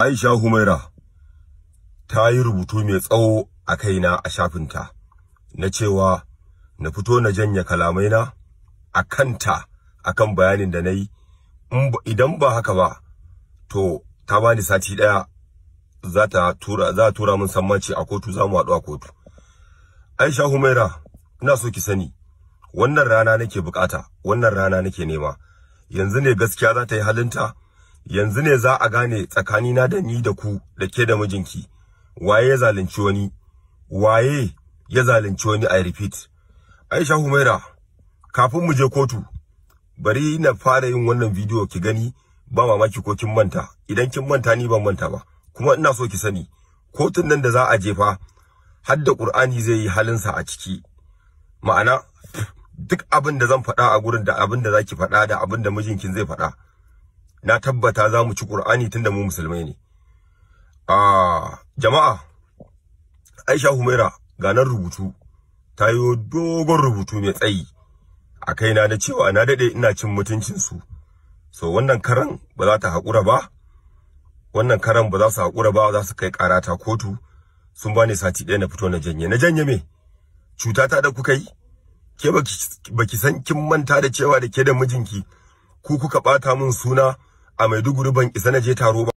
Aisha Humaira ta yi rubutu mai tsawo a kaina a shafinta na cewa na fito na janye kalamaina a kanta akan bayanin da na yi. Idan ba haka ba, to ta bani sati ɗaya za ta tura min sammaci a kotu, za mu haɗu a kotu. Aisha Humaira, ina so ki sani, wannan rana nake bukata, wannan rana nake nema. Yanzu ne gaskiya za ta yi halinta, yanzu ne za a gane tsakanina da ni da ku da ke da mijinki, waye ya zalunci wani, waye ya zalunci wani. I repeat, Aisha Humaira, kafin mu je kotu, bari na fara yin wannan bidiyo ki gani, ba mamaki ko kin manta. Idan kin manta, ni ban manta ba. Kuma ina so ki sani, kotun nan da za a jefa har da Qur'ani zai yi halinsa a ciki. Ma'ana, duk abin da zan faɗa a gurin da abin da zaki faɗa da abin da mijinkin zai faɗa, na tabbata za mu ci Qur'ani, tunda mu musulmai ne. Ah, jama'a, Aisha Humaira ga nan rubutu, ta yi dogon rubutu mai tsayi a kaina na cewa na dade ina cin mutuncin su. So wannan karan ba za ta haƙura ba, wannan karan ba za su haƙura ba, za su kai ƙarata kotu. Sun bani sati 1 na fito na janye. Na janye me? Cuta ta da kuka yi? Ke baki san kin manta da cewa da ke da mijinki ku kuka bata min suna a Maiduguri, ban isa na je taro ba?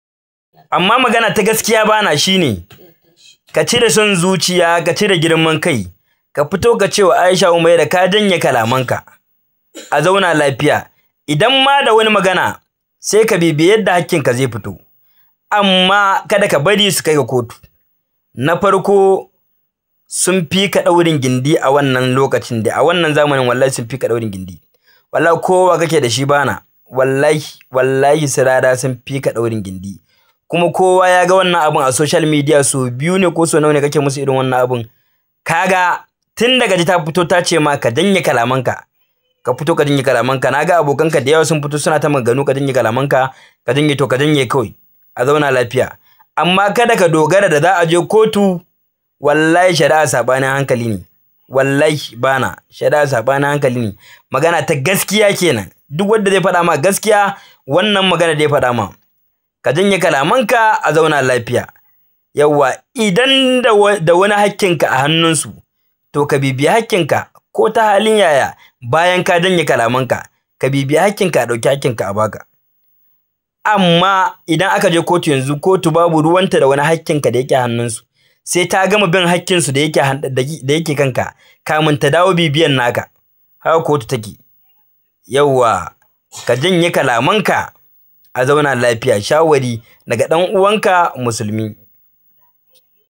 Amma magana ta gaskiya bana shine ka cire son zuciya, ka cire girman kai, ka fito ka ce wa Aisha Humaira ka janye kalamanka, a zauna lafiya. Idan ma da wani magana, sai ka bibiyi yadda hakkinka zai fito, amma kada ka bari su kai ga kotu. Na farko, sun fi ka ɗaurin gindi a wannan lokacin da a wannan zamanin, wallahi sun fi ka ɗaurin gindi. Wallahi kowa kake da shi bana, wallahi wallahi sirada sun fi ka ɗaurin gindi. Kuma kowa ya ga wannan abun a social media, so biyu ne ko so nawa ne kake musu irin wannan abun. Kaga tun daga ji ta fito ta ce ma ka janye kalamanka, ka fito ka janye kalamanka. Na ga abokanka da yawa sun fito suna ta maganganu ka janye kalamanka, ka janye. To ka janye kawai, a zauna lafiya. Amma kada ka dogara da za a je kotu. Wallahi shari'a sabanin hankali ne. Wallahi bana, shari'a sabanin hankali ne. Magana ta gaskiya kenan. Duk wanda zai faɗa ma gaskiya, wannan magana da ya faɗa ma, ka janye kalamanka a zauna lafiya. Yawwa, idan da wani hakkinka a hannunsu, to ka bibiyi hakkinka ko ta halin yaya. Bayan ka janye kalamanka, ka bibiyi hakkinka, a ɗauki hakkinka a baka. Amma idan aka je kotu yanzu, kotu babu ruwanta da wani hakkinka da yake hannunsu. Sai ta gama bin hakkinsu da yake kanka kamun ta dawo bibiyan naka. Haka kotu take. Yawwa, ka janye kalamanka a zauna lafiya. Shawari daga ɗan uwanka musulmi.